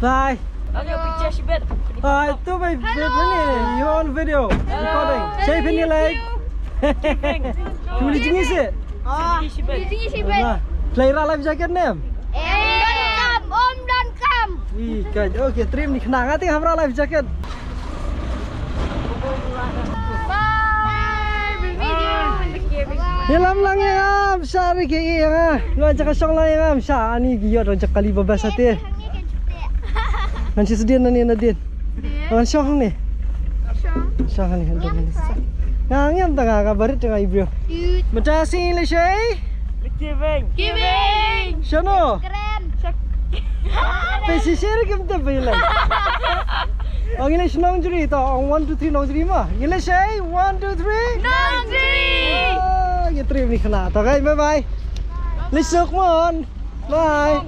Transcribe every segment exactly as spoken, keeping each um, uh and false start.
Bye. Bye. Bye. Two by, by, by, you're on video. Recording. Say pin like. Kuli jingisi. Play ra life jacket ne. Om don kam. Ih, ka, okay, trip ni kena ngati hamra life jacket. Bye. Bye. Ïalam lang ïa ngam, sha ri ki ïa nga. Lo jaka shong lang ïa ngam, sha ani ki ïoh jaka li ba best ate. Ngan shi sdien na ni na dien. Ngan shong ni. Shong ni, hantu ni. Nga ngiam ta nga, nga barit ta nga i bro. Mata si le shei. Giving. Giving. Shano. Keren. Pe si shei kim te pe le. Ang ile shnong juri to, ang one, two, three nong juri ma. Ile shei, one, two, three. Nong juri. Ah, ye trip ni kena. To guys, bye bye. Lisuk mon. Bye.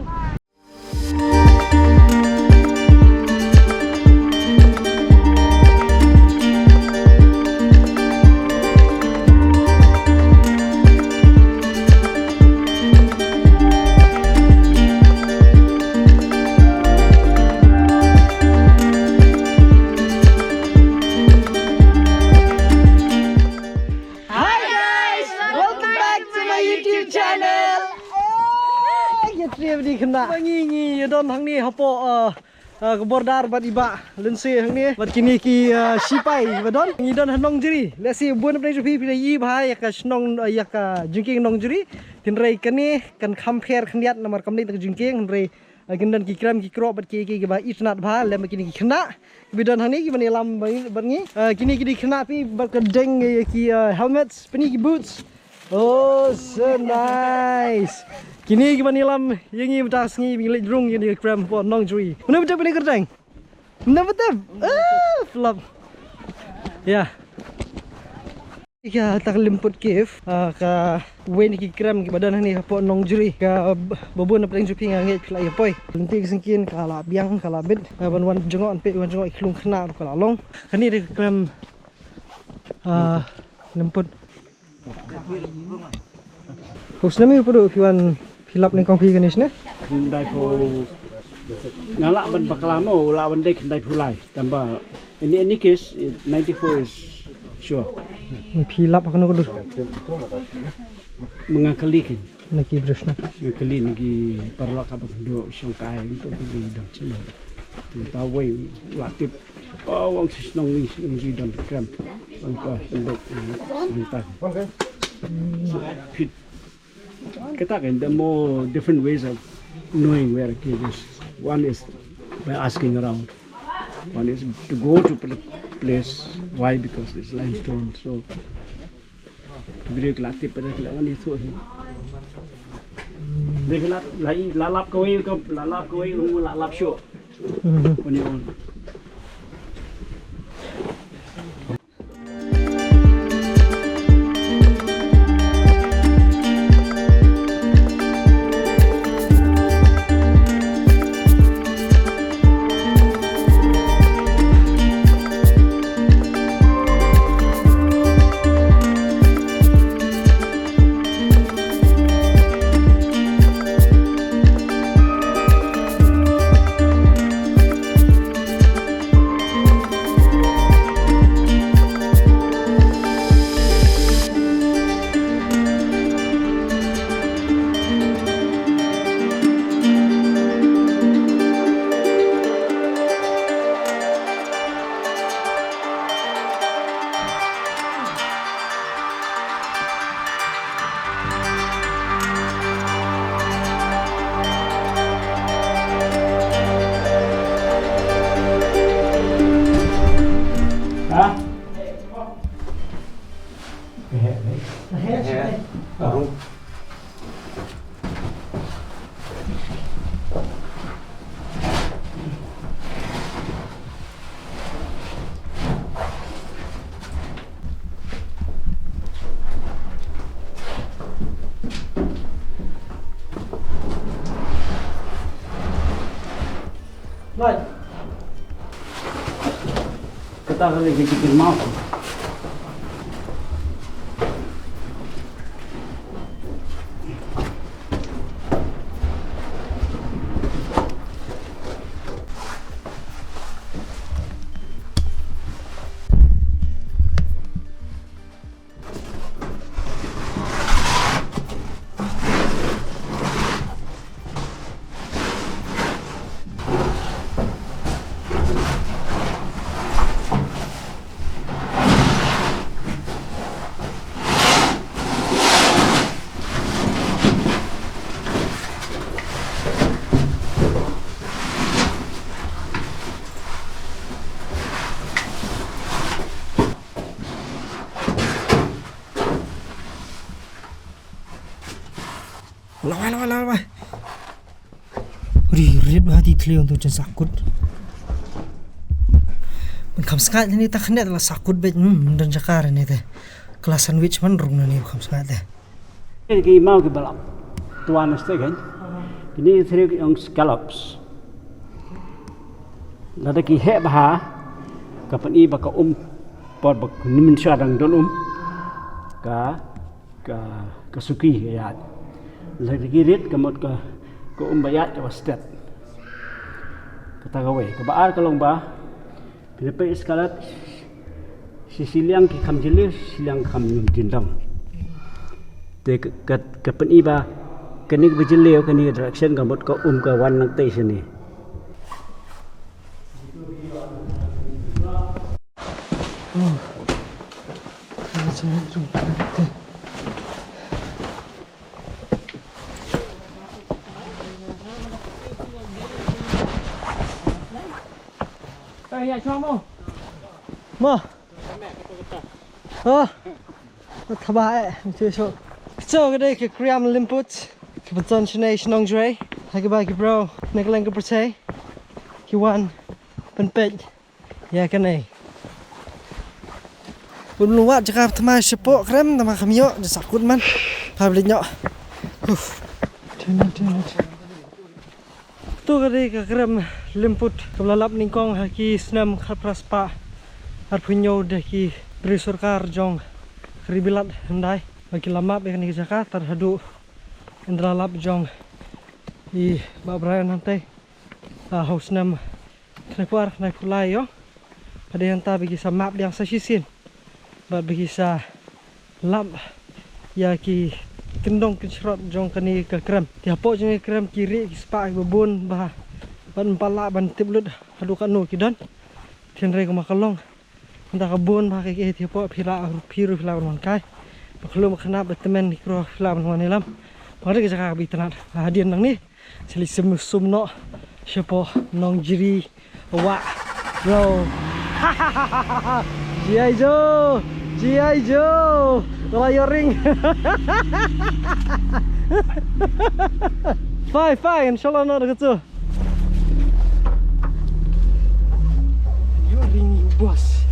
Hi guys, welcome back to my YouTube channel. Eh, ïa trip ni kena. Ngi ngi ïa don hangne hapoh, uh, uh, ka border bad i Bah Lynsey hangne. Bad kine ki, uh, shipai ba don. Ngi don ha Nongjri. Let's see, bun na pdeng jong phi phi la ïohi bha ïa ka shnong, uh, ïa ka jingkieng Nongjri. Hynrei kane kan kham pher khyndiat namar kam dei ka jingkieng hynrei, uh, kin don ki krem ki krok bad ki ki ba itynnat bha lem kine ki khynnah. Ki ba don hangne ki ban ïalam bad ngi. Uh, kine ki dei khynnah phi bad ka deng ïa ki, uh, helmets, pini ki boots. Oh, so nice. Kine ki ban ïalam ïa ngi mynta ka sngi, ngi leit rung ïa ngi krem hapoh Nongjri. Mano betul pini kyrteng? Mano betul? Ah, flop. Ya. Ïa, ta ka Limput Cave, ah, ka wei na ki krem ki ba don hangne hapoh Nongjri. Ka b-, ba bun na pdeng jong phi nga ngeit phi la ïa poi. Lynti ka syngkien ka la biang ka la bit. Ka ban wan jngoh, peit wan jngoh i khlung khynnah ruh ka la long. Kane dei ka krem, ah, Limput. Ko snem ïa u pud phi wan phi lap nyngkong phi kane snem? Khyndai phew. Nga lah ban bakla mo, lah ban dei khyndai phew lai. Tangba in any case, ninety-four is sure. Phi lap ha kano ka dur? Ma nga kali kin. Na ki briew shnong. Nga kali na ki paralok haba kynduh shong kai to ki dang shnong. Te ta wei la tip. Oh, wan shnong ni, shnong ji don krem. Wan ka kynduh, wan ta. So, phi Kata kan, there are more different ways of knowing where a cave is. One is by asking around. One is to go to pl-, place. Why? Because it's limestone. So, to be like, lati pada kala wani so hi. Dek la, la, la lap kawai ka, la lap kawai, la lap sho. On your own. Kata ka lagi kita mau. Wai, wai, wai, wai. Ri rit ba hati thliew tu jen sakut. Ban kham sngaid ni ta khnet la sakut bej, hmm, don jakar ni te. Kala sandwich man rung na ni kham sngaid te. Ki maw ki balap. Tuan ste kan. Kini three ki ong scallops. Lada ki heh bha ka pyni ba ka um por ba ni min sha dang don um. Ka ka, ka suki ka ïaid. Lada ki rit ka mut ka, ka um ba ïaid ka ba stet. Kata kawei, kaba ar ka long ba phin peit scallop, shi shiliang ki kham jylliew, shi shiliang kham jyndong. Te ka, ka, ka pyni ba kane kaba jylliew, kane ka direction ka mut ka um ka wan nangtei shane. Mo. Oh. Thaba eh, mesti so. So ka dei ka Kriam Limput, ka pynton shane shnong Jrei. Ha kaba ki bro na kylleng ka pyrthei ki wan pynpeit ïa kane. Bun lu wat jaka thymmai shapoh krem, thymmai kham ïoh, da sakut man. Pha blit ñiuh. Uf. Tu ka dei ka krem Limput kaba la lap nyngkong ha ki snem khatphra spah arphew hynñiew da ki briew sorkar jong ka ri Bilat hyndai. Ba ki la map ïa kane ka jaka tad haduh ynda la lap jong i Bah Brian hangtei. Ah, ha u snem khyndai phew ar khyndai phew lai ïoh. Hadien hangta ba ki sa map biang sa shisien bad ba ki sa lap ïa ki kyndong kynshrot jong kane ka krem. Te hapoh jong kane ka krem ki rieh ki spah kiba bun bha bad ym pat lah ban tip lut haduh katno ki don. Te hynrei kumba ka long, hangta ka bun bha ka kiei, te hapoh phi lah, phi ruh phi lah ban wan kai. Ba khlem khynnah ba tymmen ki ruh phi lah ban wan ïalam. Ba ka dei ka jaka kaba itynnad. Hadien nangne sa leit sum sum noh shapoh Nongjri. Wah, bro. G I Joe, G I Joe. Tara ïoh ring. Fine, fine, inshallah noh da katto. Ïoh ring, boss.